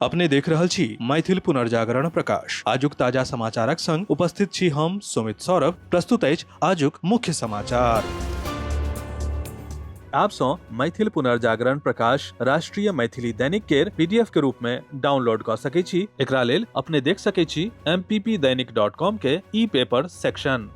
अपने देख रहल छी मैथिल पुनर्जागरण प्रकाश। आजुक ताजा समाचारक संग उपस्थित छी हम सुमित सौरभ। प्रस्तुत अछि आजुक मुख्य समाचार। आप सँ मैथिल पुनर्जागरण प्रकाश राष्ट्रीय मैथिली दैनिक केर पीडीएफ के रूप में डाउनलोड कऽ सकै छी। एकरा लेल अपने देख सकै छी mppdainik.com के ई पेपर सेक्शन।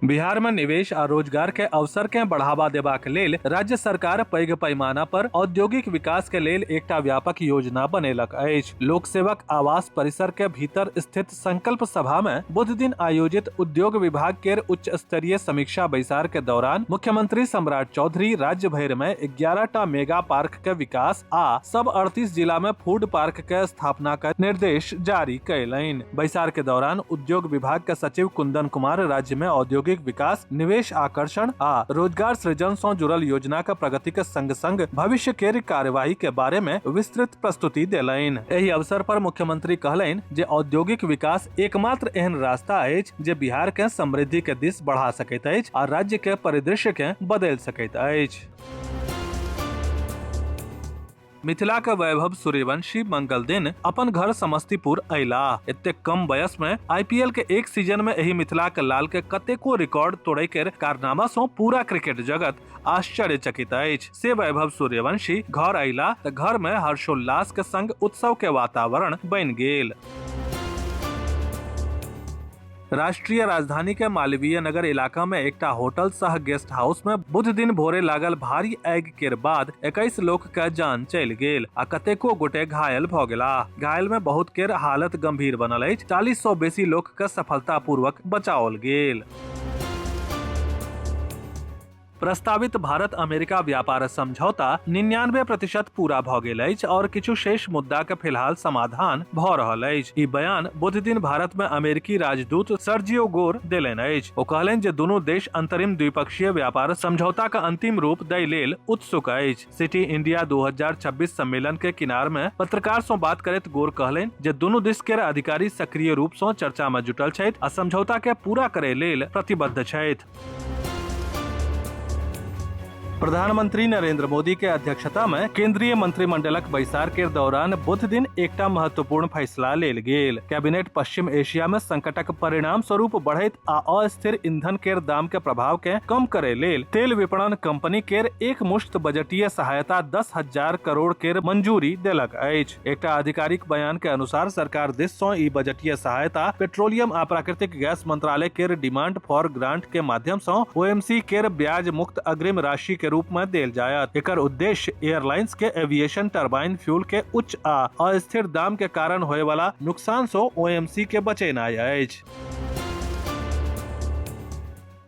बिहार में निवेश आ रोजगार के अवसर के बढ़ावा देबाक लेल राज्य सरकार पैघ पैमाना पर औद्योगिक विकास के लेल एकटा व्यापक योजना बनेलक अछि। लोक सेवक आवास परिसर के भीतर स्थित संकल्प सभा में बुध दिन आयोजित उद्योग विभाग के उच्च स्तरीय समीक्षा बैसार के दौरान मुख्यमंत्री सम्राट चौधरी राज्य भरि में 11 टा मेगा पार्क के विकास आ सब 38 जिला में फूड पार्क के स्थापना के निर्देश जारी कयलनि। बैसार के दौरान उद्योग विभाग के सचिव कुंदन कुमार राज्य में औद्योगिक विकास, निवेश आकर्षण आ रोजगार सृजन सं जुड़ल योजना के प्रगति के संग संग भविष्य के कार्यवाही के बारे में विस्तृत प्रस्तुति देलनि। एहि अवसर पर मुख्यमंत्री कहलनि जे औद्योगिक विकास एकमात्र एहन रास्ता अछि जे बिहार के समृद्धि के दिस बढ़ा सकैत अछि आ राज्य के परिदृश्य के बदलि सकैत अछि। मिथिला के वैभव सूर्यवंशी मंगल दिन अपन घर समस्तीपुर अयलाह। एतेक कम वयस में आईपीएल के एक सीजन में एहि मिथिला के लाल के कतेको रिकॉर्ड तोड़े के कारनामा सं पूरा क्रिकेट जगत आश्चर्यचकित अछि। से वैभव सूर्यवंशी घर अयलाह त घर में हर्षोल्लास के संग उत्सव के वातावरण बनि गेल। राष्ट्रीय राजधानी के मालवीय नगर इलाका में एकटा होटल सह गेस्ट हाउस में बुध दिन भोरे लागल भारी आगि के बाद 21 लोक के जान चलि गेल आ कतेको गोटे घायल भ गेलाह। घायल में बहुत के हालत गंभीर बनल अछि। 40 सौ बेसी लोक के सफलतापूर्वक बचाओल गेल। प्रस्तावित भारत अमेरिका व्यापार समझौता 99% पूरा भ गेल अछि और किछु शेष मुद्दा के फिलहाल समाधान भ रहल अछि। ई बयान बुध दिन भारत में अमेरिकी राजदूत सर्जियो गोर देलनि अछि। ओ कहलनि जे दुनू देश अंतरिम द्विपक्षीय व्यापार समझौता के अंतिम रूप दै लेल उत्सुक अछि। सिटी इंडिया 2026 सम्मेलन के किनार में पत्रकार सं बात करैत गोर कहलनि जे दुनू दिस के अधिकारी सक्रिय रूप सं चर्चा में जुटल छथि आ समझौता के पूरा करे लेल प्रतिबद्ध छथि। प्रधानमंत्री नरेंद्र मोदी के अध्यक्षता में केंद्रीय मंत्रिमंडलक बैसार के दौरान बुध दिन एकटा महत्वपूर्ण फैसला लेल गेल। कैबिनेट पश्चिम एशिया में संकटक परिणाम स्वरूप बढ़ैत आ अस्थिर ईंधन के दाम के प्रभाव के कम करे लेल तेल विपणन कंपनी के एक मुश्त बजटीय सहायता 10,000 करोड़ के मंजूरी देलक अछि। एकटा आधिकारिक बयान के अनुसार सरकार दिस सं ई बजटीय सहायता पेट्रोलियम आ प्राकृतिक गैस मंत्रालय केर डिमांड फॉर ग्रांट के माध्यम सं ओएमसी केर ब्याज मुक्त अग्रिम राशि के रूप में देल जायत। एकर उद्देश्य एयरलाइंस के एविएशन टरबाइन फ्यूल के उच्च आ अस्थिर दाम के कारण होय वाला नुकसान सं ओएमसी के बचेनाइ अछि।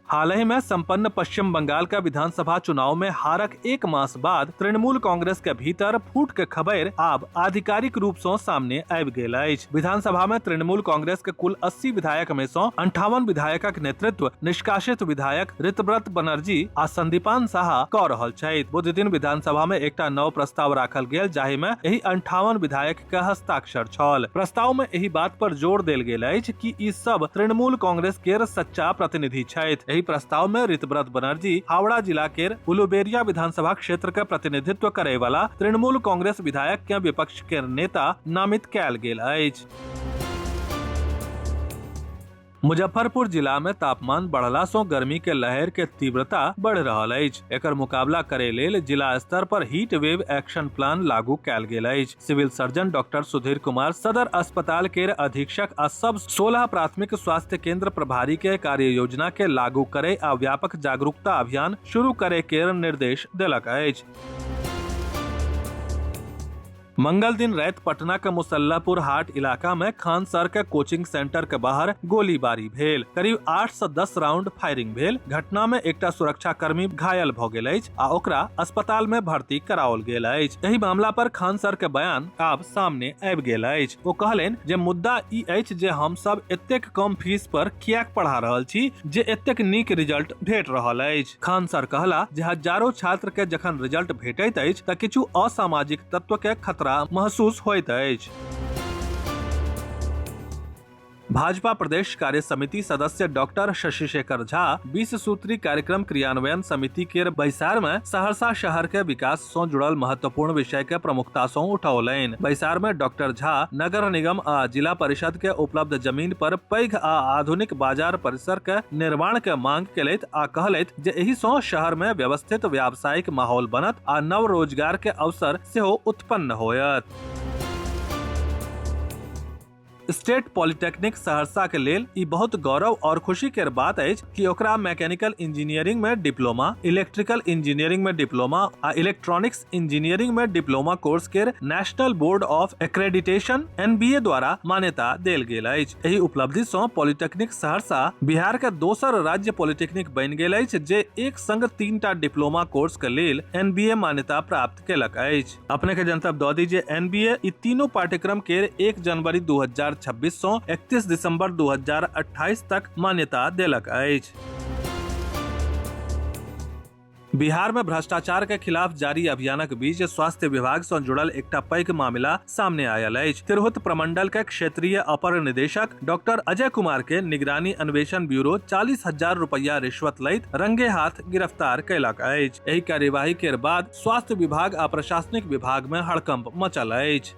हाल ही में संपन्न पश्चिम बंगाल का विधानसभा चुनाव में हारक एक मास बाद तृणमूल कांग्रेस के भीतर फूट के खबर आब आधिकारिक रूप से सामने आबि गेल अछि। विधानसभा में तृणमूल कांग्रेस के कुल 80 विधायक में सं 58 विधायकक नेतृत्व निष्कासित विधायक ऋतव्रत बनर्जी आ संदीपान साहा क रहल छथि। बुध दिन विधानसभा में एकटा नव प्रस्ताव राखल गेल जाहि में एहि 58 विधायक के हस्ताक्षर छल। प्रस्ताव में एहि बात पर जोर देल गेल अछि कि ई सब तृणमूल कांग्रेस केर सच्चा प्रतिनिधि छथि। एहि प्रस्ताव में ऋतव्रत बनर्जी हावड़ा जिला केर उलुबेरिया विधानसभा क्षेत्र के प्रतिनिधित्व करे वाला तृणमूल कांग्रेस विधायक के विपक्ष के नेता नामित कयल गेल अछि। मुजफ्फरपुर जिला में तापमान बढ़ला सं गर्मी के लहर के तीव्रता बढ़ रहल अछि। एकर मुकाबला करे लेल जिला स्तर पर हीट वेव एक्शन प्लान लागू कयल गेल अछि। Civil surgeon doctor Sudhir Kumar सदर अस्पताल के अधीक्षक आ सब 16 प्राथमिक स्वास्थ्य केंद्र प्रभारी के कार्य योजना के लागू करे आ व्यापक जागरूकता अभियान शुरू करे के निर्देश देलक अछि। मंगल दिन राति पटना के मुसल्लापुर हाट इलाका में खान सर के कोचिंग सेंटर के बाहर गोलीबारी भेल। करीब 8 से 10 राउंड फायरिंग भेल। घटना में एकटा सुरक्षाकर्मी घायल भ गेल अछि आ ओकरा अस्पताल में भर्ती कराओल गेल अछि। एहि मामला पर खान सर के बयान आब सामने आबि गेल अछि। ओ कहलनि जे मुद्दा ई अछि जे हम सब एतेक कम फीस पर किएक पढ़ा रहल छी जे एतेक नीक रिजल्ट भेट रहल अछि। खान सर कहला जे हजारों छात्र के जखन रिजल्ट भेटैत अछि त किछु असामाजिक तत्व के खतरा महसूस होइत अछि। भाजपा प्रदेश कार्य समिति सदस्य डॉक्टर शशि शेखर झा 20 सूत्री कार्यक्रम क्रियान्वयन समिति के बैसार में सहरसा शहर के विकास से जुड़ल महत्वपूर्ण विषय के प्रमुखता से उठौलनि। बैसार में डॉक्टर झा नगर निगम आ जिला परिषद के उपलब्ध जमीन पर पैघ आ आधुनिक बाजार परिसर के निर्माण के मांग केलथि आ कहलथि जे एहि सँ शहर में व्यवस्थित व्यावसायिक माहौल बनत आ नव रोजगार के अवसर सेहो उत्पन्न होयत। स्टेट पॉलिटेक्निक सहरसा के लेल ई बहुत गौरव और खुशी के बात अछि कि ओकरा मैकेनिकल इंजीनियरिंग में डिप्लोमा, इलेक्ट्रिकल इंजीनियरिंग में डिप्लोमा आ इलेक्ट्रॉनिक्स इंजीनियरिंग में डिप्लोमा कोर्स के national board of accreditation NBA द्वारा मान्यता देल गेल अछि। एहि उपलब्धि सँ पॉलिटेक्निक सहरसा बिहार के दोसर राज्य पॉलिटेक्निक बनि गेल अछि जे एक संग 3टा डिप्लोमा कोर्स के लेल एनबीए मान्यता प्राप्त केलक अछि। अपने के जनतब दऽ दी जे एनबीए ई तीनों पाठ्यक्रम के 1 जनवरी 2026 सँ 31 दिसंबर 2028 तक मान्यता देलक अछि। बिहार में भ्रष्टाचार के खिलाफ जारी अभियानक बीच स्वास्थ्य विभाग से जुड़ल एकटा पैघ मामला सामने आयल अछि। तिरहुत प्रमंडल के क्षेत्रीय अपर निदेशक डॉक्टर अजय कुमार के निगरानी अन्वेषण ब्यूरो 40,000 रुपया रिश्वत लैत रंगे हाथ गिरफ्तार कयलक अछि। एहि कार्यवाही के बाद स्वास्थ्य विभाग आ प्रशासनिक विभाग में हड़कंप मचल अछि।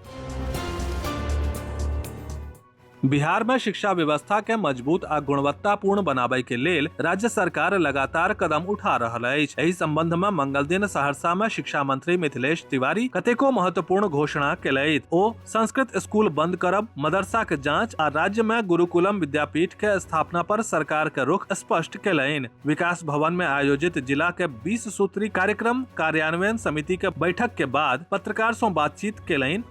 बिहार में शिक्षा व्यवस्था के मजबूत आ गुणवत्तापूर्ण बनाबय के लेल राज्य सरकार लगातार कदम उठा रहल अछि। एहि संबंध में मंगल दिन सहरसा में शिक्षा मंत्री मिथिलेश तिवारी कतेको महत्वपूर्ण घोषणा केलथि। ओ संस्कृत स्कूल बंद करब, मदरसा के जांच आ राज्य में गुरुकुलम विद्यापीठ के स्थापना पर सरकार के रुख स्पष्ट केलनि। विकास भवन में आयोजित जिला के 20 सूत्री कार्यक्रम कार्यान्वयन समिति के बैठक के बाद पत्रकार से बातचीत केलनि।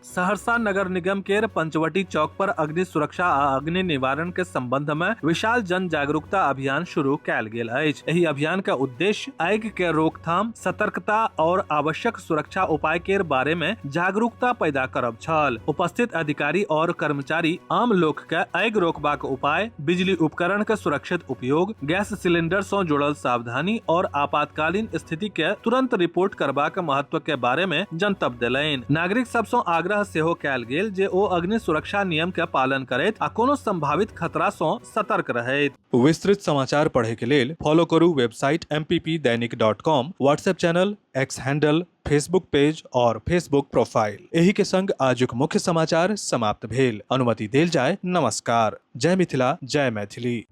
सहरसा नगर निगम के पंचवटी चौक पर अग्नि सुरक्षा आ अग्नि निवारण के संबंध में विशाल जन जागरूकता अभियान शुरू कैल गेल अछि। एहि अभियान के उद्देश्य आगि के रोकथाम, सतर्कता और आवश्यक सुरक्षा उपाय के बारे में जागरूकता पैदा करब छल। उपस्थित अधिकारी और कर्मचारी आम लोक के आगि रोकबाक उपाय, बिजली उपकरण के सुरक्षित उपयोग, गैस सिलेंडर से जुड़ल सावधानी और आपातकालीन स्थिति के तुरंत रिपोर्ट करबाक महत्व के बारे में जनतब देलनि। नागरिक सब सँ आग्रह सेहो कयल गेल जे ओ अग्नि सुरक्षा नियम के पालन करैत आ कोनो संभावित खतरा सँ सतर्क रहैत। विस्तृत समाचार पढ़े के लेल फॉलो करू website mppdainik.com, WhatsApp channel, X handle, Facebook page और फेसबुक प्रोफाइल। एही के संग आजुक मुख्य समाचार समाप्त भेल। अनुमति देल जाय। नमस्कार। जय मिथिला, जय मैथिली।